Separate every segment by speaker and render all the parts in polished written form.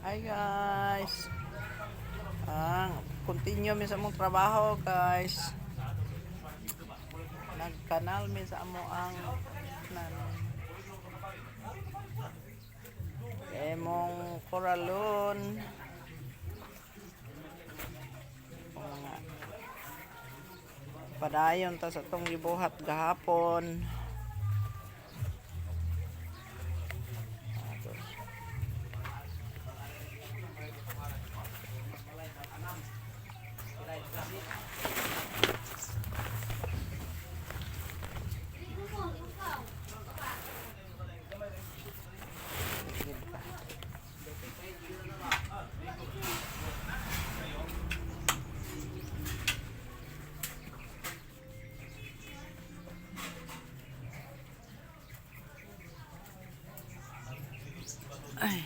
Speaker 1: Hi guys. Ang continue mi sa among trabaho, guys. Nagkanal mi sa amo ang nan emong koralon. Mga padayon ta sa tong gibuhat gahapon. Atos. Ay.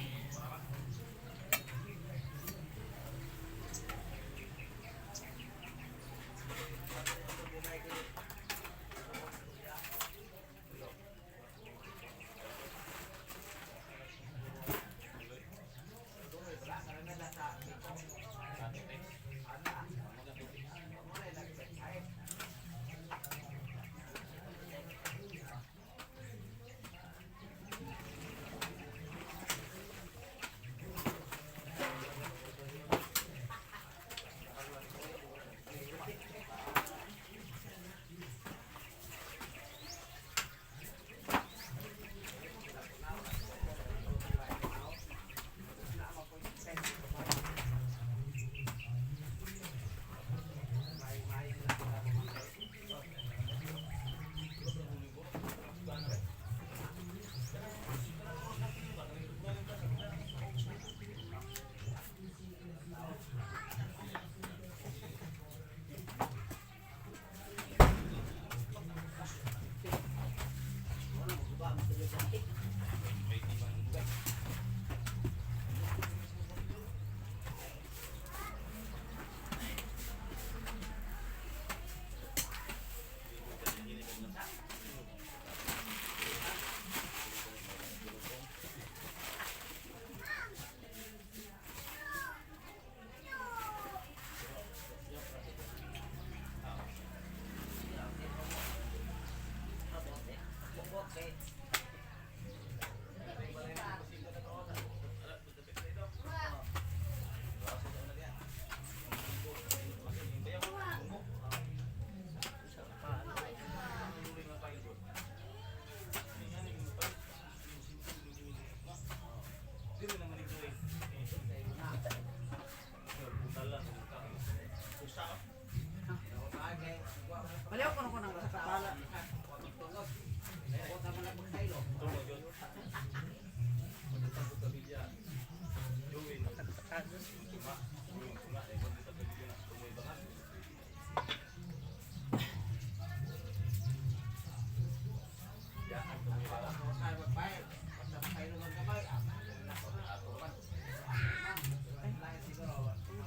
Speaker 1: Baliw ko na ko nang sa kapala.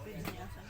Speaker 1: Pwede niya sa.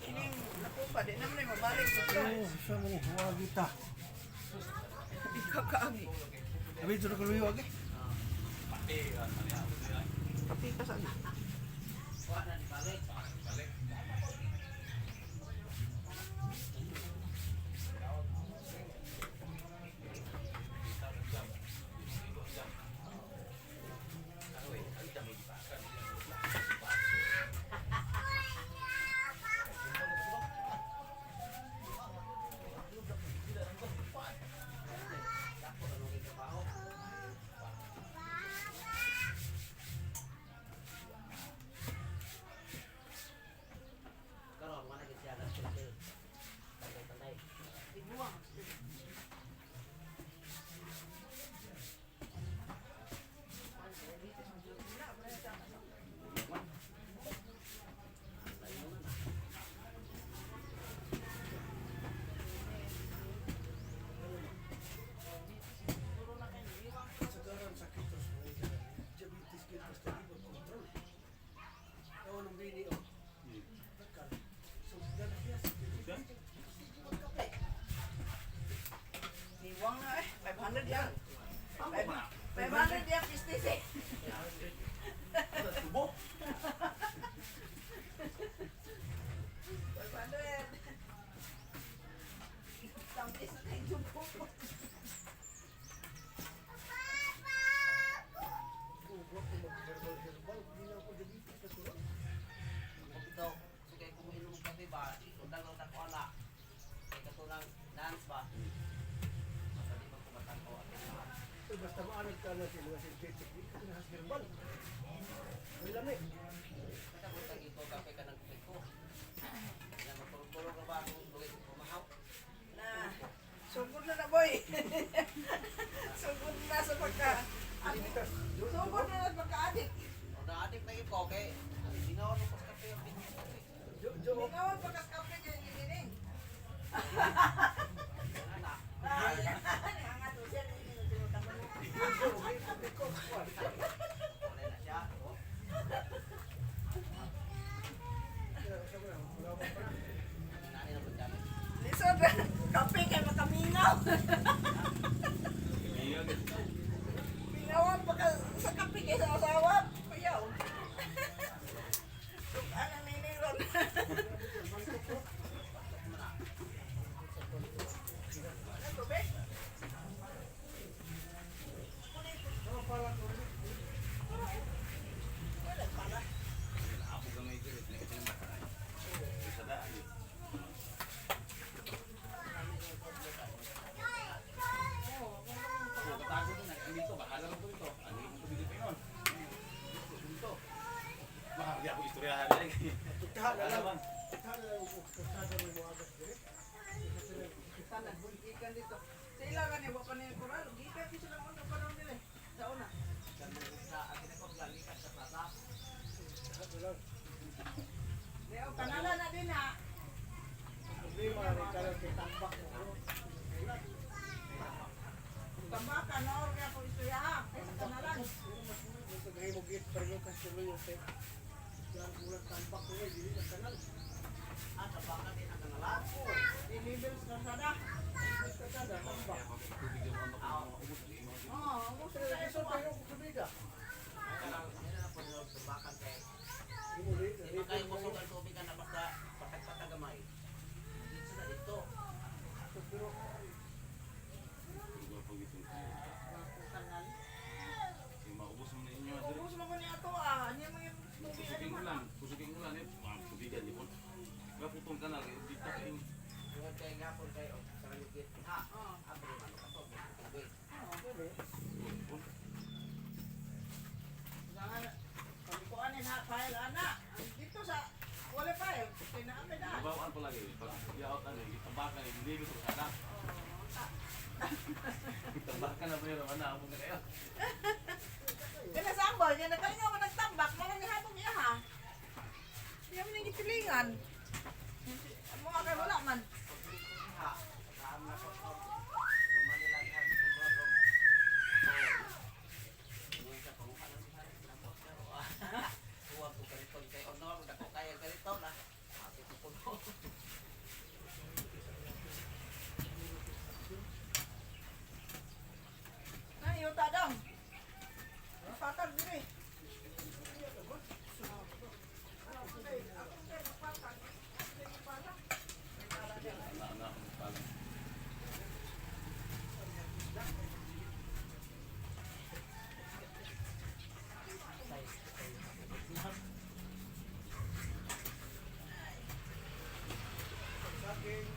Speaker 1: Ining nakupa di naman ay mabalik ko siya.
Speaker 2: Oh, sa mo wa kita.
Speaker 1: Ikaw kaagi.
Speaker 2: Abi jud ko luyo agi.
Speaker 1: Kapi ka sa. Ay, 500 yan. 500 yan, pistis eh.
Speaker 2: Tubo.
Speaker 1: 500. Tampis na tayo jubo.
Speaker 3: Ito, sige kung inom kape ba, undang lang ko ala. Kay katunang dance ba. Basta di ba kumatangko at mga
Speaker 2: Basta maanag ka na sila synthetic. Di ka na herbal. May lami.
Speaker 3: Kata ko tagi ko kape ka ng kape ko. Na magturog-turog na ba akong dugay ko pumahaw.
Speaker 1: Na, sugod na na boy. Sugod na sa pagka. Sugod na sa pagka-addict.
Speaker 3: O na-addict na yun ko kay ginawa ko sa kape ang business ko. Eh.
Speaker 2: Jo jo.
Speaker 1: Ikaw ang pagkaskape kay Gining.
Speaker 3: Ana,
Speaker 1: Ay, nga to siya ni
Speaker 2: Jo, okay, kape ko.
Speaker 3: wala na siya. Oh. Nani na pud kami.
Speaker 1: Lisod, kape kay makamingaw. Mingawan pa ka sa kape kay sa asawa. Kuyaw. Ano nini ron? Ano tubig? Wala pala.
Speaker 2: Tutahan na lang. Tutahan na lang ko. Tutahan na mo agas dire.
Speaker 1: Sana, gikan dito. Sa ilangan ni, wa pa ni kural. Gikan ko sila una panahon nila eh. Sa una.
Speaker 3: Sa akin ako galikan sa plaza.
Speaker 2: Tutahan na lang.
Speaker 1: Leo, kanala na din ha.
Speaker 2: Problema rin ka lang kay tambak mo.
Speaker 1: Tambaka, noor nga po istorya ha. Kaysa kanalan.
Speaker 2: Pero mas mas naghimo git pero yung kasi yung kay yan bulan tambak ko dili na kanal.
Speaker 3: Ah, tabakan din ang kanalan.
Speaker 1: Deliver sa sada.
Speaker 2: Basta kada tambak.
Speaker 1: Oo, oh,
Speaker 2: Pero
Speaker 1: sila
Speaker 2: sa
Speaker 1: ito.
Speaker 2: tayo ko subida.
Speaker 3: Kanang nila na pud tabakan kay
Speaker 2: Imo ri
Speaker 3: di man kayo kusog ang tubig na basta patag-patag gamay. Dito na dito.
Speaker 2: Pero
Speaker 1: Kanal. Ubus mo ko niya ito ah. Ano mo yung tubig ano man.
Speaker 3: Tungod kay nga po kay sa kaligid. Ha,
Speaker 1: Oo.
Speaker 3: abri man ka to. Tubig.
Speaker 1: Oo. Kailangan, palikuan ni ha, file ana. Dito sa, wala file. Kinaamid ah. Oo, ta.
Speaker 4: Tambakan na ba yun? Ano, abot na kayo?
Speaker 1: Kaya sa ambol, yan nagkalingaw mo nagtambak, mga ni habong iya ha. Hindi mo nang gitilingan. Mga kay wala man.
Speaker 3: Ha, saan na ko to. Manila ha, rom. Tungod sa panguha na siya, tapos na, oh. Huwag ko ganito kay honor, dako kaya ganito na. Ate ko puno.
Speaker 1: Na iyo ta dam. Patag dire.
Speaker 4: Ano, ano,
Speaker 2: saging.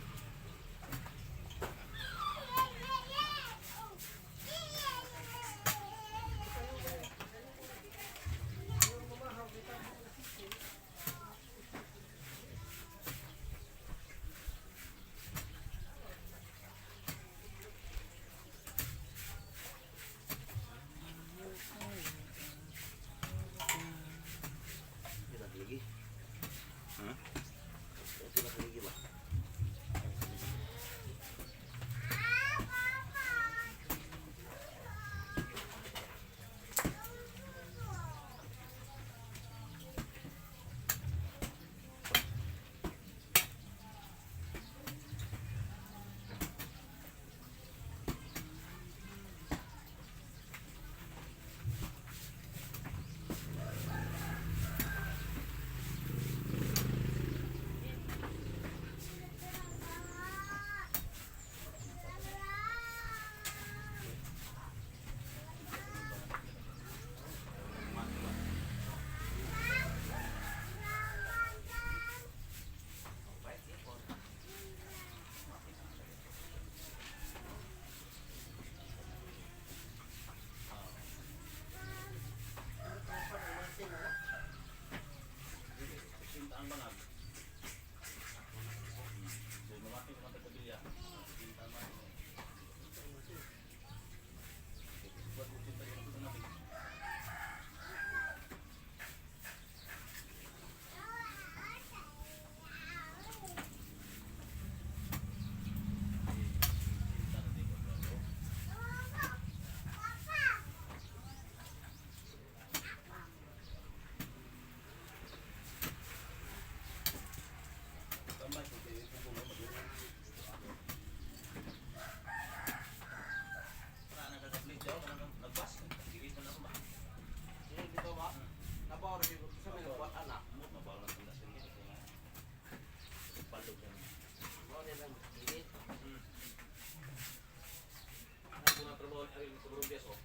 Speaker 4: Sibuyas oh.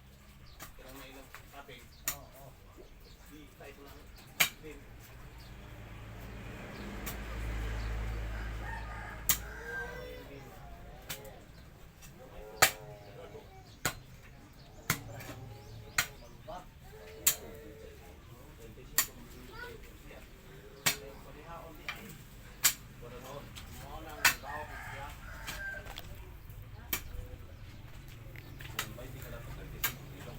Speaker 4: Kailangan na ilang topping.
Speaker 3: Oo.
Speaker 4: Di tayo lang. Din.
Speaker 3: Mo nang bawo siya.
Speaker 4: Mumbai di ka lang pag 35 kilo.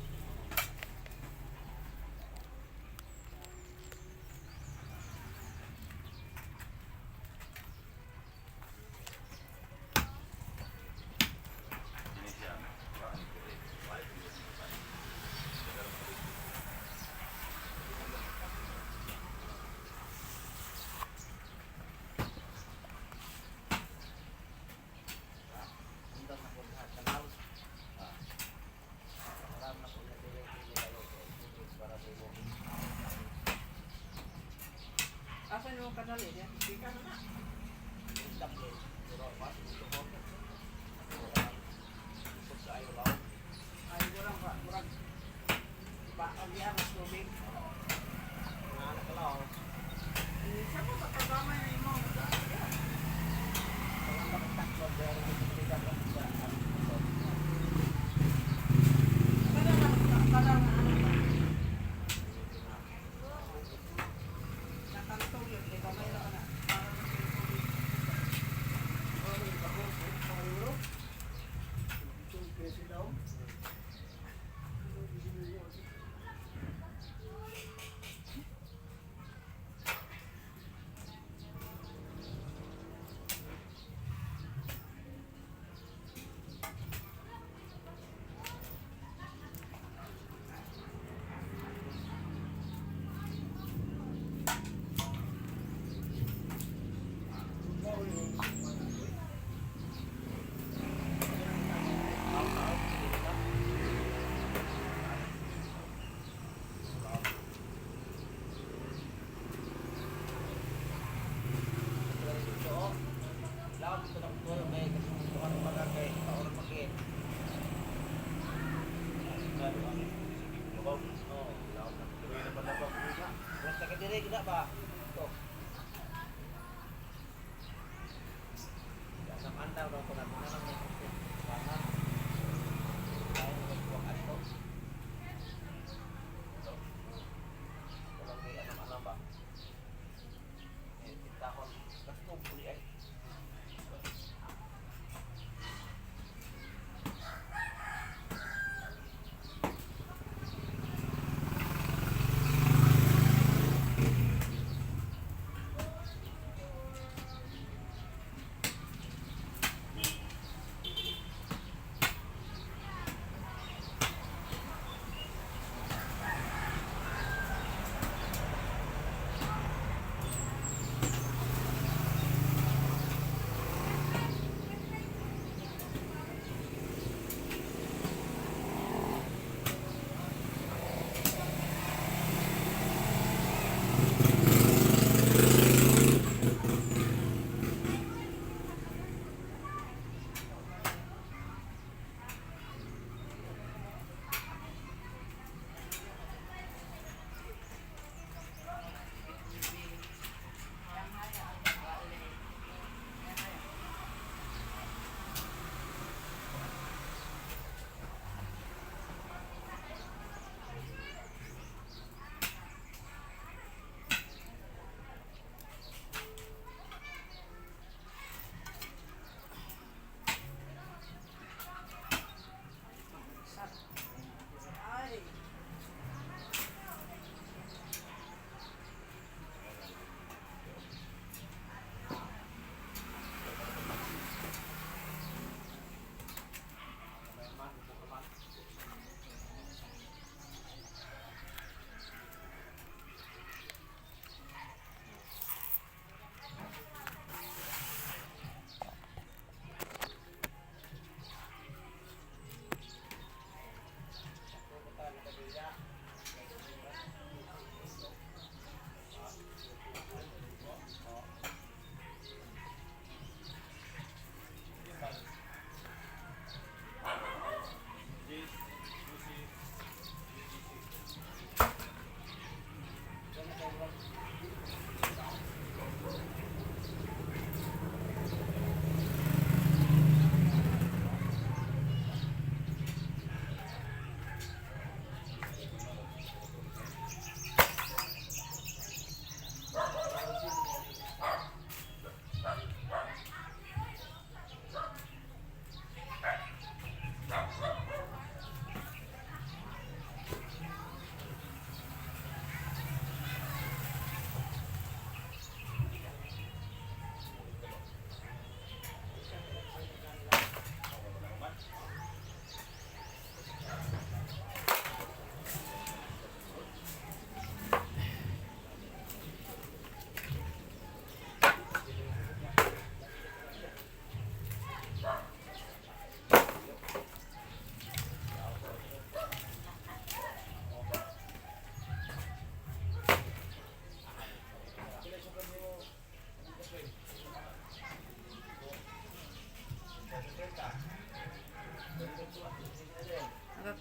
Speaker 4: Ini siya.
Speaker 3: Undang na ko lahat kanal. Ah. Aram na ko na dili dili kayo kay tubig para sa imo.
Speaker 1: Asa yung kanal eh? Yan, Di ka na na.
Speaker 3: Undang din. Pero pas ito ko. Kusog sa ayo law.
Speaker 1: Ay, murang ba? Murang. Bakal yan, mas tubig.
Speaker 3: Mga anak ka law.
Speaker 1: Eh, Sa mo, pagkagamay na imo.
Speaker 3: Mga bakit pero hindi ka lang sa kusog.
Speaker 1: Kada na, kada na, ano ba? Nakantong yun, kay gamay na ka na. Para na sa'yo tubig.
Speaker 3: Lahat ito ng tuyo kay kasi gusto ka ng baga kay taon magin. Oo.
Speaker 4: Pero yun ang palabang.
Speaker 3: Basta ka dire gina ba? Ito. Sa andaw daw ko na kung ano may sana. Tayo magkuwang ato. Ito. Walang kay anam anam ba? Eh, tintahon. Gasto puli ay.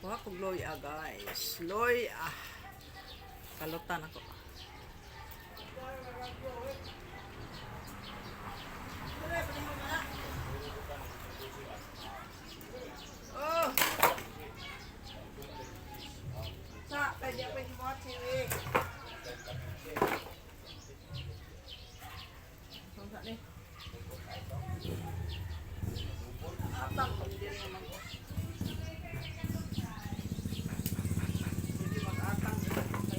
Speaker 1: Kuha kog loya, guys. Loya. Kalutan ako. Oh. Sa, pwede pwede mo TV. Sa ni. Atang hindi naman ko. Hindi mag-atang kay mga.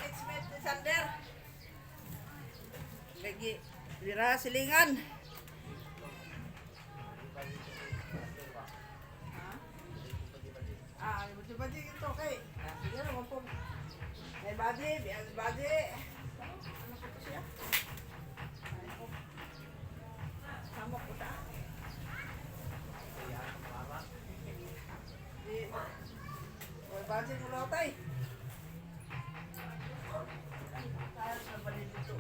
Speaker 1: Age-mate ni Sander. Lagi, lira silingan. Ah, badi-badi ito kay. Ah, sige naman po. May badi, may badi. Ano ko to siya? Ay, ko. Samok ko ta. Di. May badi mo lotay. Tayo sa bali dito.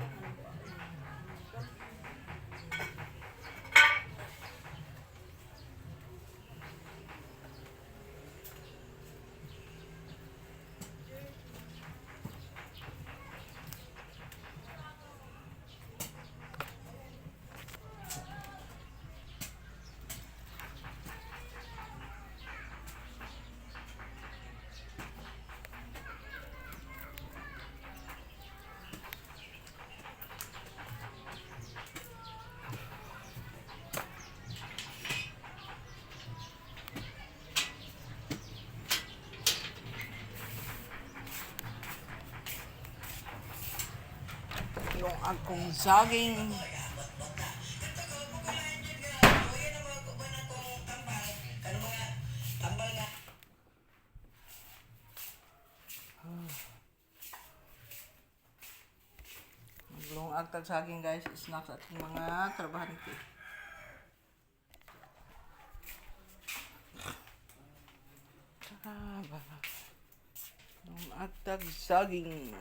Speaker 1: Yung akong saging. Maglungag tag saging, guys, snacks at mga trabahante. Traba. Lungag tag saging.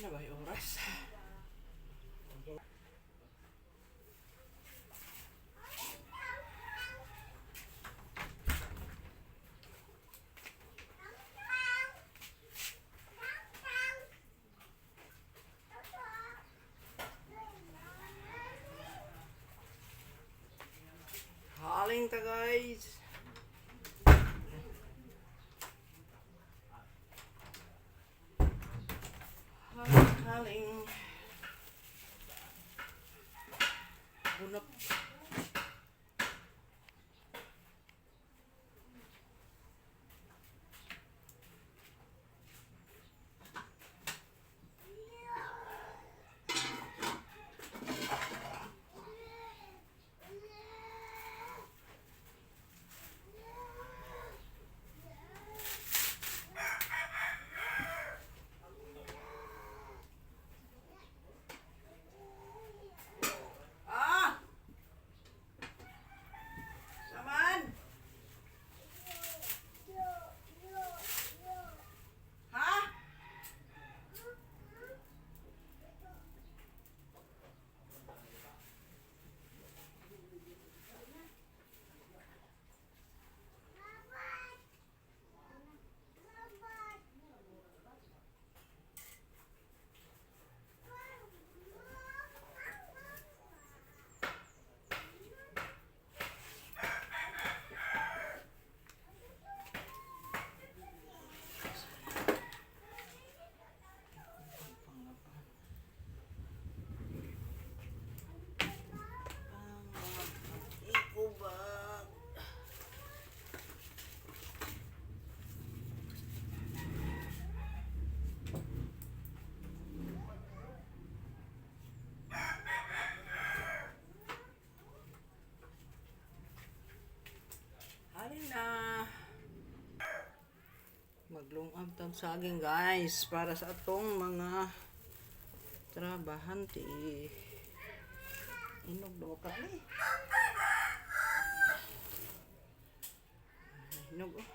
Speaker 1: Ano ba yung oras? Haling ta, guys. Haling, haling. Bunot. Ah! Saman! Ha? Ikubag. Halina. Maglungag tag saging, guys, para sa atong mga trabahante. Inog daw ka eh. Hinog oh.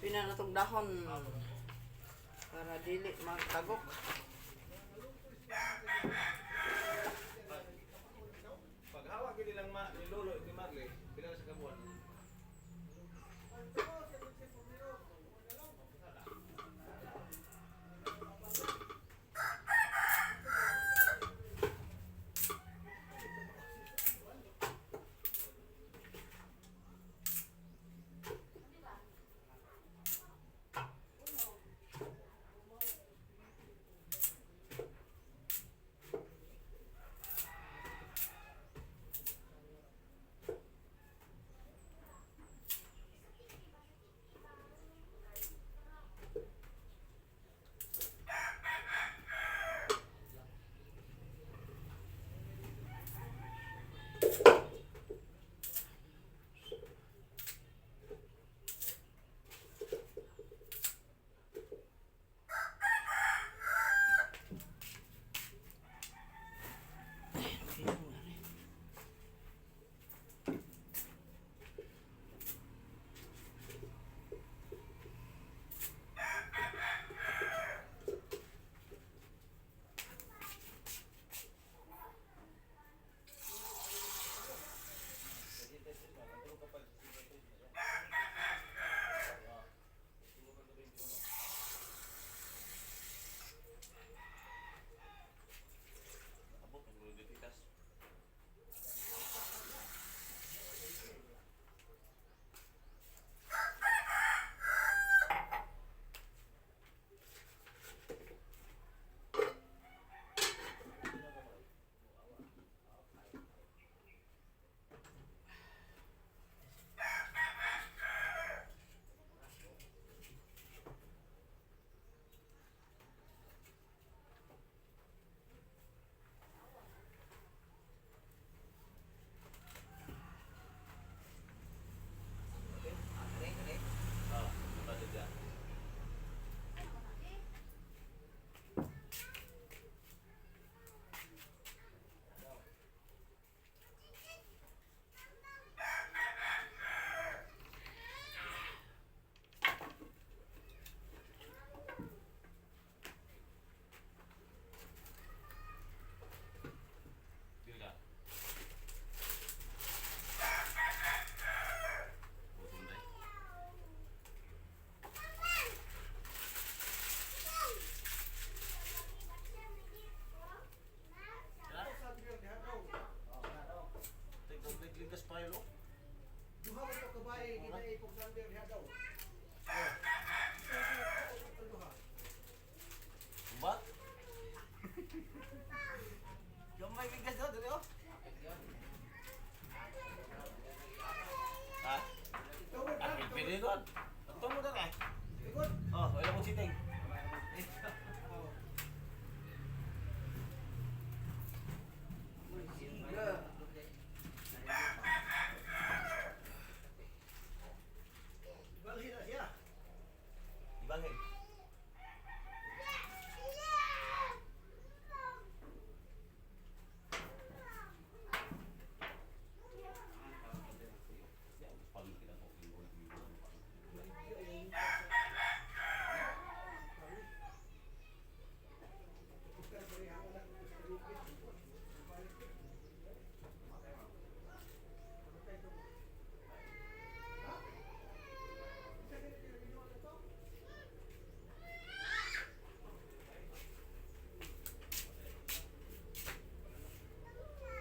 Speaker 1: Pina na tong dahon para dili magtagok.
Speaker 4: Paghawak gid lang ma.